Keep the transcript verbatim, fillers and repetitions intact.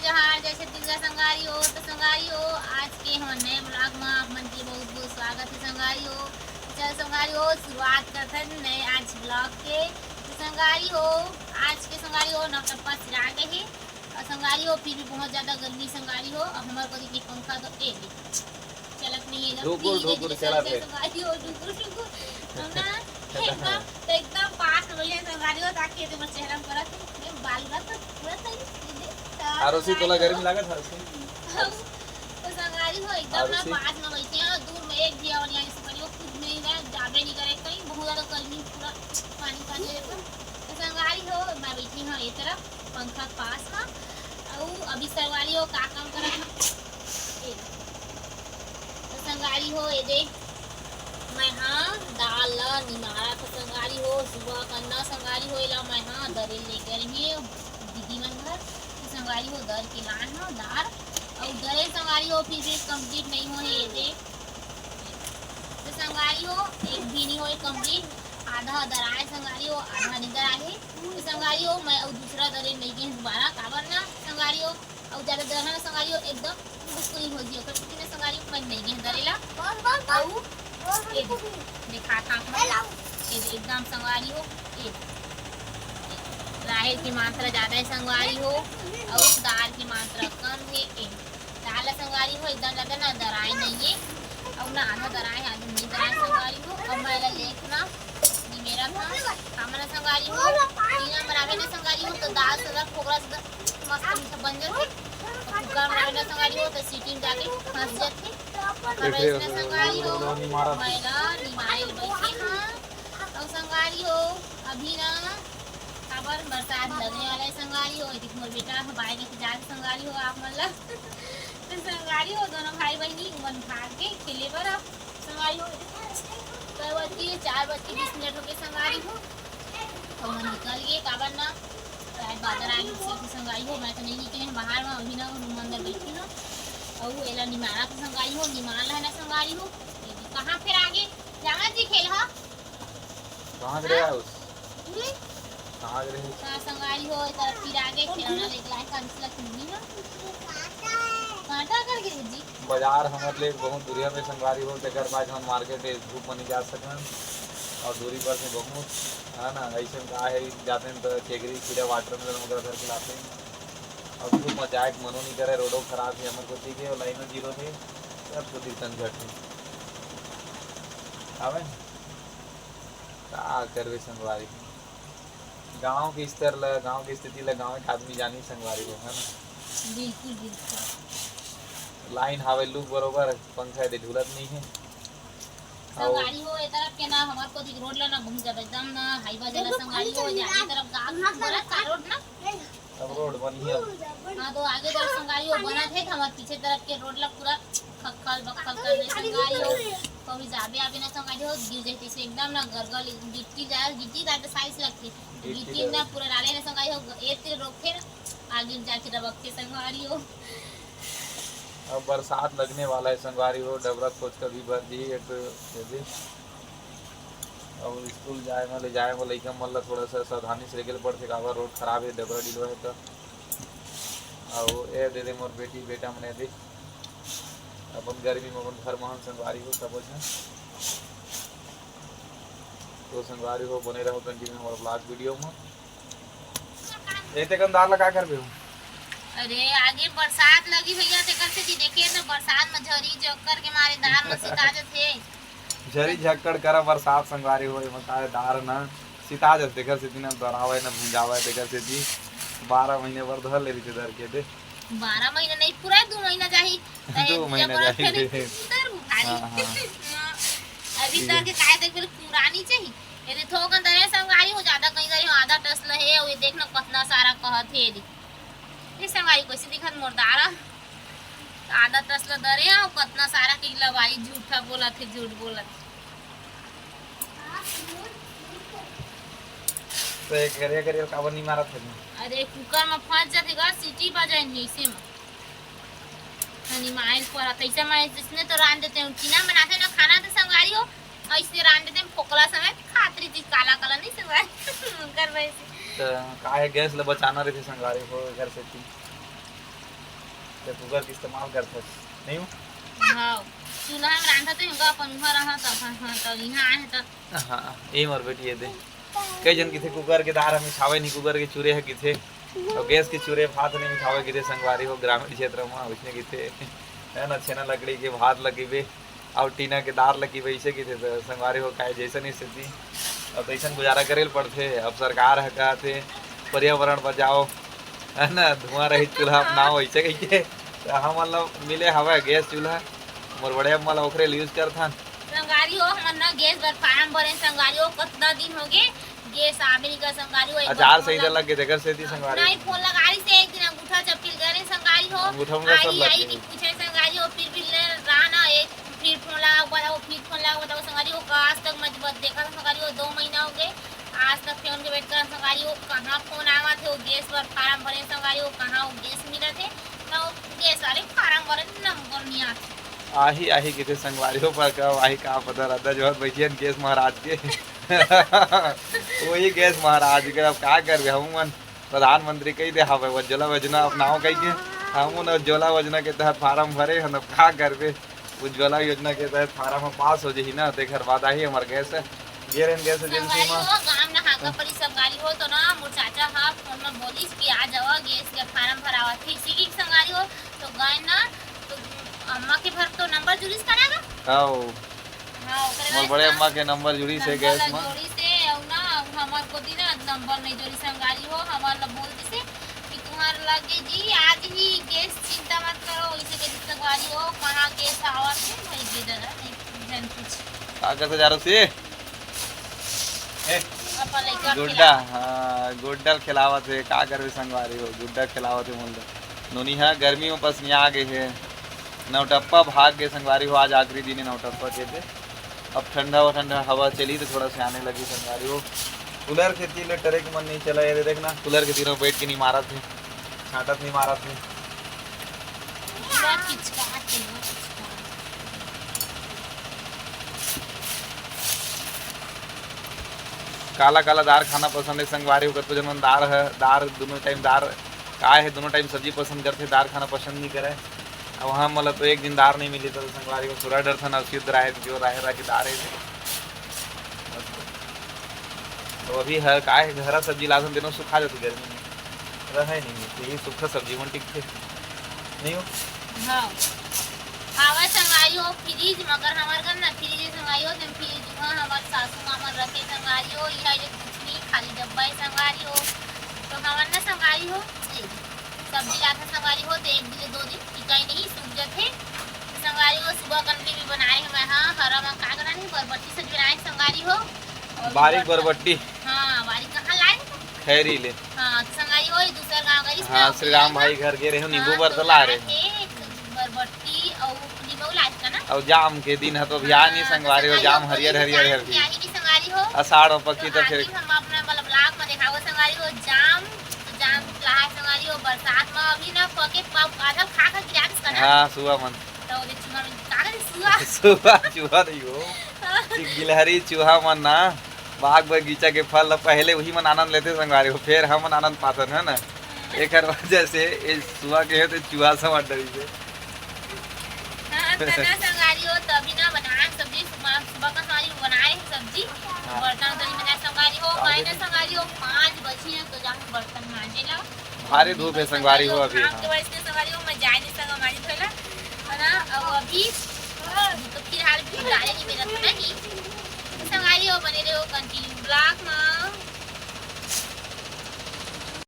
जोहार, जय छत्तीसगढ़ संगवारी हो। तो संगवारी हो, आज के हमर नए vlog में आप मन के बहुत बहुत स्वागत है संगवारी हो। चल संगवारी हो, शुरुआत करथन नए आज vlog के। तो संगवारी हो, आज के संगवारी हो नवटप्पा सिरा गए है। और संगवारी हो, फिर भी बहुत ज्यादा गर्मी संगवारी हो। अब हमारे को देखिए पंखा तो ए चलत नहीं है, एकदम ढुकुर, धीरे ढुकुर धीरे चलत चलत है। संगवारी हो, ढुकुर, ढुकुर। हम ना एकदम, तो एकदम पास में बैठे संगवारी हो, ताकि ये तुम्हारे चेहरा में परत है। मैं बाल रख पूरा सही, ये देख, तो आरोसी, तोला गर्मी लागत है आरोसी? हम तो संगवारी हो, एकदम ना आरोसी? पास में बैठे हैं, दूर में एक भी आवाज नहीं, संगवारी हो, कुछ नहीं है, जाबे नहीं करे कहीं, बहुत ज्यादा गर्मी, पूरा पानी पानी एकदम। तो संगवारी हो, मैं बैठी हूँ ये तरफ पंखा के पास में, अउ अभी संगवारी हो का काम करत हूँ। तो संगवारी हो, ये दे, मैं हा दाल ला निमारत हूँ संगवारी हो। सुबह कन्ना संगवारी हो, एला मैं हा दरे लेकर ही दीदी मन घर। तो संगवारी हो, दर के लान हा दाल, अउ दरे संगवारी हो, फिर भी complete नहीं हो, ये दे। तो संगवारी हो, एक भी नहीं हो complete, आधा दराए संगवारी हो, आधा नहीं दराए है। तो संगवारी हो, मैं अउ दूसरा दरे नहीं गए दोबारा, काबर ना संगवारी हो, अउ ज्यादा दरहा संगवारी हो, एकदम मुश्किल हो जी, ओकर छुट्टी में संगवारी हो, मैं नहीं गए दरे ला। अउ ये दे, दिखा था आप मन। ये दे, एकदम संगवारी हो, ये राहेर की मात्रा ज्यादा है संगवारी हो, अउ दाल की मात्रा कम है। ये दाल संगवारी हो, एकदम ज्यादा ना दराए नहीं है, अउ ना आधा दराए, आधा नहीं दराए संगवारी हो। अब मैं ला लेख ना निमेरा था, हमन संगवारी हो, तीना में रावे ना संगवारी हो, तो दाल से फोकरा से मस्त मीठा बन जाथे। कुकर में रावे ना संगवारी हो, तो सीटी में जाके फंस जाथे। ओकर देख रहे वजह से हो, संगवारी हो, निमारा। मैं ला निमारे बैठे हाँ। अउ संगवारी हो, अभी ना काबर बरसात लगने वाला है संगवारी हो, एदे मोर बेटा ह बाय लेके जात संगवारी हो आप मन ला। तो संगवारी हो, दोनों भाई बहिनी उमन भाग के खेले बर। संगवारी हो, कै बज के, चार बज के बीस मिनट हो गए संगवारी हो। तो मन निकल गए, काबर ना रात बादर आ गए, सब संगवारी हो, मैं तो नहीं निकले हैं बाहर में, अभी ना रूम अंदर बैठी हूँ। अउ एला निमारा तो संगवारी हो, निमार ला है ना संगवारी हो। ये कहाँ फिर आगे जाना जी खेल हा? कहाँ के रहे उस? हम्म? कहाँ के रहे? का संगवारी हो, एकर फिर आगे खिलौना लेके लाए, कांच ला किन्नी ना। कांटा कर गिरी जी। बाजार हमर ले बहुत दूरिया में संगवारी हो, तेकर बाद हम मार्केट धूप में नहीं जा सकन और दूरी पर से बहुत, है ना, ऐसे में का है, जाते हैं तो केकरी, खीरा, watermelon वगैरह धर के लाते हैं। अब धूप में जाए के मनो नहीं करे, रोडो खराब है हमर कोती के, और लाइनो जीरो है, सब कोती झंझट है। आवे? का करबे संगवारी? गाँव के स्तर ला, गाँव के स्थिति ला गाँव के आदमी जानी संगवारी हो, है ना? बिल्कुल, बिल्कुल। लाइन हावे लूप बरोबर, पंखा एदे ढुलत नहीं है। अउ संगवारी हो, ए तरफ के ना, हमार कोती रोड ला ना बहुत ज्यादा एकदम ना हाईवा जला देखो, संगवारी पानी हो, चल रहा जाए है। तरफ गाँव पूरा का रोड ना। अब रोड बनी है। हाँ, तो आगे तरफ संगवारी हो बना थे, तो हमारे पीछे तरफ के रोड ला पूरा खक्खल बक्खल कर दे संगवारी हो। कभी जाबे आबे ना संगवारी हो, गिर जाए तैसे एकदम ना गरगल गिट्टी जाए, गिट्टी जाए तो साइज लगती। गिट्टी गिट्टी ना जाए। पूरा डाले ना संगवारी हो, एक तिर रोक थे ना, आगे जाके रबकते संगवारी हो। अब बरसात लगने वाला है संगवारी हो, डबरा खोच कर भी भर जी एक यदि। अब स्कूल जाए में, ले जाए में लइका मन ला थोड़ा सा सावधानी से लेके पड़थे, काबर रोड खराब है, डबरा डिलवा है तो। अउ ए दे दे मोर बेटी बेटा मने दे अपन गर्मी में अपन घर महन संगवारी हो सब झन। तो संगवारी हो बने रहो continue हमारे vlog video में। ए तेकन दार ला का करबे हो? अरे आगे बरसात लगी भैया, तेकर से जी देखिए ना बरसात में झरी झक्कर के मारे दार में सिता जथे। झरी झक्कड़ करा बरसात संगवारी हो, एमा का है, दार ना सिता जस, तेकर सेती ना दरावे ना भुंजावे, तेकर सेती बारह महीने बर धर ले रहिथे धर के दे। बारह महीना नहीं, पूरा दू महीना जाही। दू महीना जाही दे। उधर बुखारी। हाँ, हाँ। अभी ठीक है। दर के काहे देख बेले पुरानी चाहिए। ये दे थोकन दरे संगवारी हो, ज्यादा कहीं दरे हो, आधा टस ल हे, ये देख ना कितना सारा कहत हे, ये देख। ये संगवारी कैसे दिखत मोर दारा? आधा टस ल दरे हो, कितना सारा के लवाई झूठा बोलत हे, झूठ बोलत। तो ये करिया करिया काबर नहीं मारत हे? अरे कुकर में फंस जाथे गा, सीटी बजाए नहीं से में। हनी माइल पर तैसे मैं जिसने तो रांध देते हूँ, किना बनाते ना खाना तो संगवारी हो, ऐसे रांध देते हैं, फोकला समय खातरी चीज काला काला नहीं संगवारी। कर वैसे। तो काहे गैस ले बचाना रही संगवारी हो घर से थी। तो कुकर के इस्तेमाल करथस, नहीं हो? हाँ, चूल्हा में रांधत होंगे अपन, उहाँ रहत अपन, हाँ, तो यहाँ आए तो। हाँ, ये मोर बेटी है दे। कई जन किथे कुकर के दार ह मिठावे नहीं, कुकर के चूल्हे ह किथे, और गैस के चूल्हे भात नहीं मिठावे किथे संगवारी हो, ग्रामीण क्षेत्र में वैसने किथे, है ना, छेना लकड़ी के भात लकीबे, और टीना के दार लकीबे, ऐसे किथे तो संगवारी हो, काहे जैसन स्थिति, अब तैसन गुजारा करे ल पड़थे। अब सरकार ह कहथे पर्यावरण बचाओ, है ना, धुआं रहित चूल्हा अपनाओ, ऐसे कहिके। तो हमन ल मिले हवय गैस चूल्हा, मोर बड़े अम्मा ल ओखरे ल यूज करथन। संगवारी हो, हमन न गैस बर फार्म भरे संगवारी हो, कतना दिन हो गे गैस आबे नहीं कर संगवारी हो। एक बार आचार फोन संहिता लग- लग के तेकर सेती संगवारी। नहीं, फोन लगा रही से एक दिन अंगूठा चप्पल करे संगवारी हो। अंगूठा उंगठा सब आई, लग आई गए। नहीं पूछे संगवारी हो, फिर भी ले रहा ना एक, फिर फोन लगा बताओ, फिर फोन लगा बताओ संगवारी हो, आज तक मैं जब देखा था संगवारी हो, दो महीना हो गए, आज तक फोन के वेट करन संगवारी हो, कहाँ फोन आवा थे, वो गैस बर फार्म भरे संगवारी हो, कहाँ वो गैस मिला थे, ना वो गैस वाले फार्म भरे नंबर नहीं आते। आही, आही किथे संगवारी हो, पर का आही का पता रहता, जो बैठियन गैस महाराज के। वही गैस महाराज के, अब का करबे, हम मन प्रधानमंत्री कही दे हवे, उज्ज्वला योजना अपनाओ कही के, हम उन उज्ज्वला योजना के तहत फार्म भरे हन, अब का करबे, उज्ज्वला योजना के तहत फार्म ह पास हो जही ना, तेखर बाद आही हमर गैस, गिर एन गैस एजेंसी संगवारी में। हो, गाम नहाका परी संगवारी हो, तो ना मोर चाचा हा फोन में बोलिस कि आ जावा, गैस के फार्म भरावा थे, इसी की संगवारी हो, तो गए ना, तो अम्मा के भर तो नंबर जुरिस करा ना? आओ। हाँ, ओकरे मोर बाद बड़े ना अम्मा के नंबर जुड़ी से नंबर गैस ला में। जोड़ी से, अउ ना, अउ हमर कोती ना नंबर नहीं जोड़ी संगवारी हो, हमर ला बोल दिसे कि तुम्हार लगे जी आज ही गैस चिंता मत करो, इसे के संगवारी हो, कहाँ गैस आवत है, भाई जी दादा, नहीं, जन कुछ। का करते जा रहे हो सी? ए, अपन लइका गुड्डा, खिला। हाँ, गुड्डा खिलावत है, का करबे संगवारी हो, गुड्डा खिलावत है मोल। नोनी हा गर्मी में पसनिया आ गए है, नौटप्पा भाग गए संगवारी हो, आज आखिरी दिन है नौटप्पा के दे। अब ठंडा व ठंडा हवा चली तो थोड़ा से आने लगी संगवारी हो। कूलर के तीले टरे के मन नहीं चला, ये देखना, कूलर के तीनों बैठ के नहीं मारत है, छाटत नहीं मारत है। पूरा पिचका के, पिचका। काला काला दार खाना पसंद है संगवारी हो, कतको जन मन दार है, दार दोनों टाइम दार काय है, दोनों टाइम सब्जी पसंद करथे, दार खाना पसंद नहीं करे। अब हम मतलब तो एक दिन दार नहीं मिली तो संगवारी हो, थोड़ा डर था ना, उसी राहे जो राहे राहे दार है। तो अभी हर काय है, घरा सब्जी लाथन, तेनो सुखा जाती गर्मी में, रहे नहीं, तो ये सूखा सब्जी मन टिकथे नहीं हो। हाँ। हवा संगवारी हो फ्रिज, मगर हमार घर ना फ्रिज है संगवारी हो, तो फ्रिज हुआ हमार सासू माँ मन रखे संगवारी हो, यह जो कुछ नहीं, खाली डब्बा है संगवारी हो। तो हमार ना संगवारी हो, ए, सब्जी लाता संगवारी हो, तो एक दिन ले दो दिन टिकाई नहीं, सूख जाते। संगवारी हो, सुबह कन के भी बनाए हैं मैं, हाँ, हरा में का करना नहीं, बरबट्टी सब्जी बनाए संगवारी हो। और बारीक बरबट्टी। बरबट्टी। हाँ, बारीक कहाँ लाए तो? खैरी ले। हाँ, तो संगवारी हो, ये दूसर गाँव गई, हाँ, श्री राम भाई घर गे रहे हो, नींबू हाँ, बर तो तो ला रहे हो। बरबट्टी और नींबू लाए का ना? और जाम के दिन है तो अभी आ नहीं हाँ, संगवारी हो, तो जाम संगवारी हो, हरियर, हरियर, जाम हरियर। की आई की संगवारी हो। आषाढ़ में पकी तो तो फिर आगे हम अपना मतलब ब्लॉग में दिखाओ संगवारी हो, जाम, तो जाम लाए संगवारी हो, बरसात में अभी ना पके पाव आधा खा खा गिरा दिस का ना? हाँ, सुआ मन। तो वो जो चूहा में का करे सुआ? सुआ, चूहा नहीं हो। हाँ। कि गिलहरी चूहा मन ना बाग बगीचा के फल ल पहले वही मन आनंद लेथे संगवारी हो, फिर हमन आनंद पाथन, है ना? एकर वजह से ये सुआ के है तो चूहा समझ डरी से। हाँ, तो ना संगवारी हो, तो अभी ना बनाए सब्जी, सुबह, सुबह का संगवारी हो बनाए सब्जी, हाँ। बर्तन उर्तन बनाए संगवारी हो, काहे ना संगवारी हो, पाँच बजी है तो जाके बर्तन मांजे ला। भारी धूप है संगवारी हो अभी, शाम के हाँ। वजह से संगवारी हो, मैं जाए नहीं संगवारी थोड़ा, है ना? अब अभी तो फिलहाल भी डाले नहीं मिलत ना कि संगवारी हो, बने रहो, कंटिन्यू।